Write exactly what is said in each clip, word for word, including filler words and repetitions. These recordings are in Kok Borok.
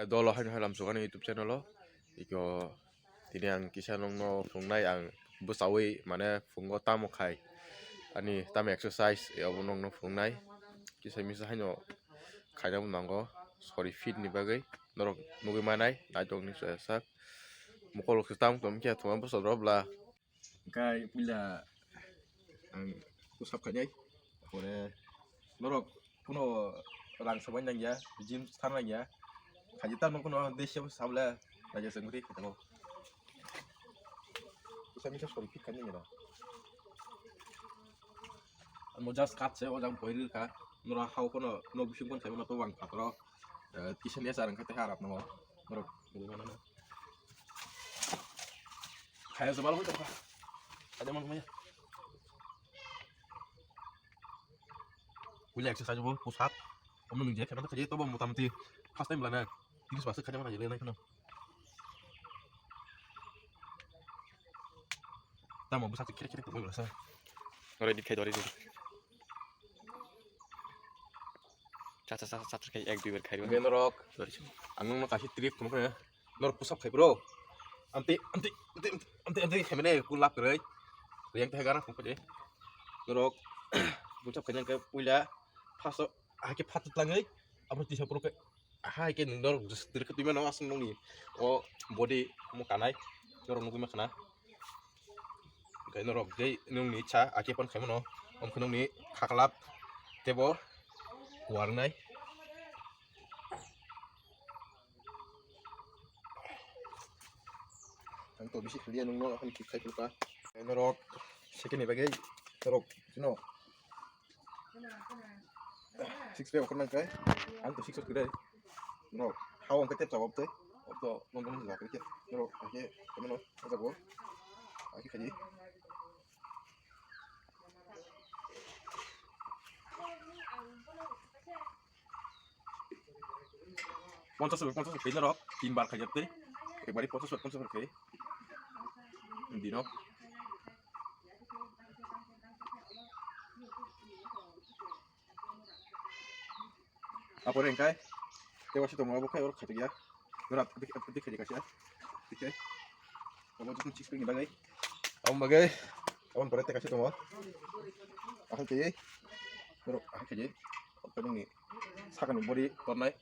Dolo haino hai lamsuk ani YouTube channel o. Iko tini ang kisa nongno phunuknai, ang bwchawi mane phungo tamo khai, ani tamo exercise, abo nongno phunuknai. Kisa misa haino khaina bo nango, sorry, fit ni bagwi. Norok nugwi manai, naitokni sak. Mokol rok se tamo tongkhe thuma bwsa rw bla. Hingke puila ang pusap khainai, pore norok kuno rang sabai nangya, gym thang nangya, khaji tamo kuno dei sabo sabla nangya se mudi khatango. Pusap misa sorry fit khainai nangya. Amo just cut se o jang poi rwkha, nora hao pono nok bising pon khaima no to wng phataro, eh, kisa ni achar wngkha tei harap no norok nugwi mano. Khaya se balo hoi tongkha. Khaya man maya. Puila exercise bo pusap. Omo nung je khana khaji tobo motamoti first time lana tris basa khaji mana jele nai khana. Tamo bwsa khere khere tongwi bwsa. Ore di khai dori di. Cha cha cha cha cha khai ek dui bar khai. Be norok. Dori chu. Ang nokno kaisa trip phunukhe. Norok pusap khai bro. Amte amte amte amte amte khai mene ku lap krai. Yang teh gara phunukhe. Norok pusap khai nang ke puila first o hake phat tlangwi. Abo tisa puro ke. Hai ke nung norok just direct twi mano aswk nungni o body mo kanai norok nugwi ma khana. Hingke norok tei nungni cha ake pon khaimano, omo khe nungni khaklap tebo kuarnai. Ang to bisi khliya nungno, ang thik khai philka. Norok second ni bagwi norok, you know, six pack okhornang khe, ang to six pack kwrwi. No, hao ang khe tep chawab tei. Oto nondon ni lakri khe. No, ake, kami no, aja go. Ake khaji. Ponchas, ponchas khe norok, tin bar khaji tei. Ekbari ponchas, ponchas khe. Dino. Apore hingkai tei waisa tongo, abo khai oro khaijak ya. Nora tei khaijak kaisa. Tei khe abo joto six pack ni bagwi. Abo bagwi abo pore tei kaisa tongo. Ahai tei norok ahai khaijak. Obo nungni sakani body tornai.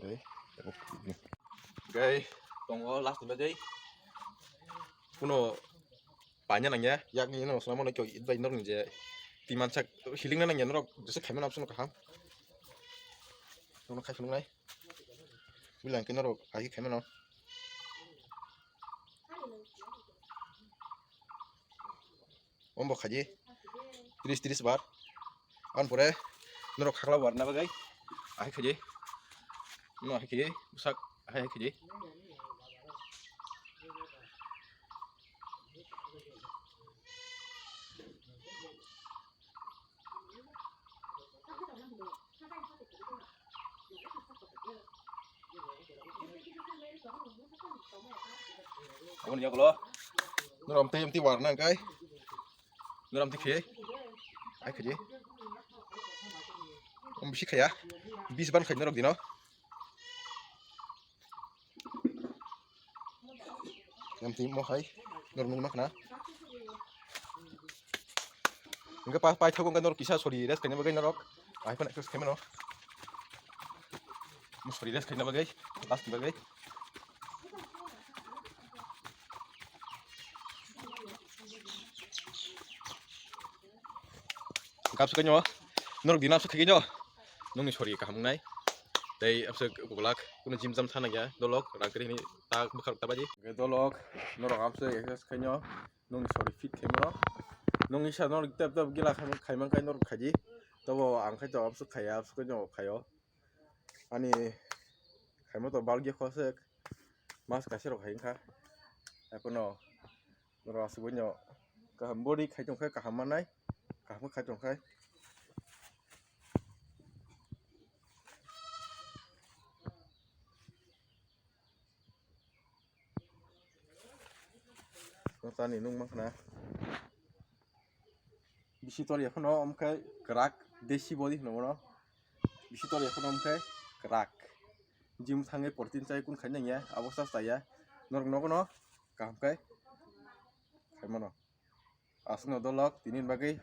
Dei. Gai, tongo last ni bagwi. Kuno paina nangya, yakni no sama no kyo idai norok ni je. Timan sak healing na nangya norok jese khaimano option kaham. Nono khai phunuknai. Bulang khe norok agi khaimano. Ombo khaji. Tris tris bar. An pore norok khakla bar na bagai. Ahai khaji. No ahai khaji. Busak ahai khaji. Aboni yagulo. Norom tei amtwi war nang kai. Norom tei khe. Ai khe. Om bisi khaya. Bis ban khai norok dino. Yang twi mo hai, norok nugwi mankha na. Hingke pa-, paithago hingke norok kisa sori rest khaina bagwi norok. Ahai phano exercise khaimano. Mo sori rest khaina bagwi, last ni bagwi. Kapsu kanyo, norok dina kapsu khaikhe nyo. Nungni sori kaham wngnai. Tei amswk kwplak, kuno gym jam thana ya, dolok, rang kiri hini ta bwkha ta baji. Dolok, norok amswk exercise khainyo, nungni sori fit khaimano. Nungni sa norok tep tep gila khaimang kai norok khaidi. Tobo ang khai to amswk khaiya, amswk khainyo khaio. Ani khaima to balgi khosek. Mas kaisa rok hai wngkha. Apono norok aswk bai no Kaham body khai tongkhe kaham manai. Kaham khai tongkhe. Tani nung mankha na. Bisi tor ya phano omkhe kwrak desi body hino bono. Bisi tor ya phano omkhe kwrak. Gym thangwi protein chai kun khaina ya, abo sa chaya. Norok nogo no kaham khai khaimano. Aswkno dolok tini bagwi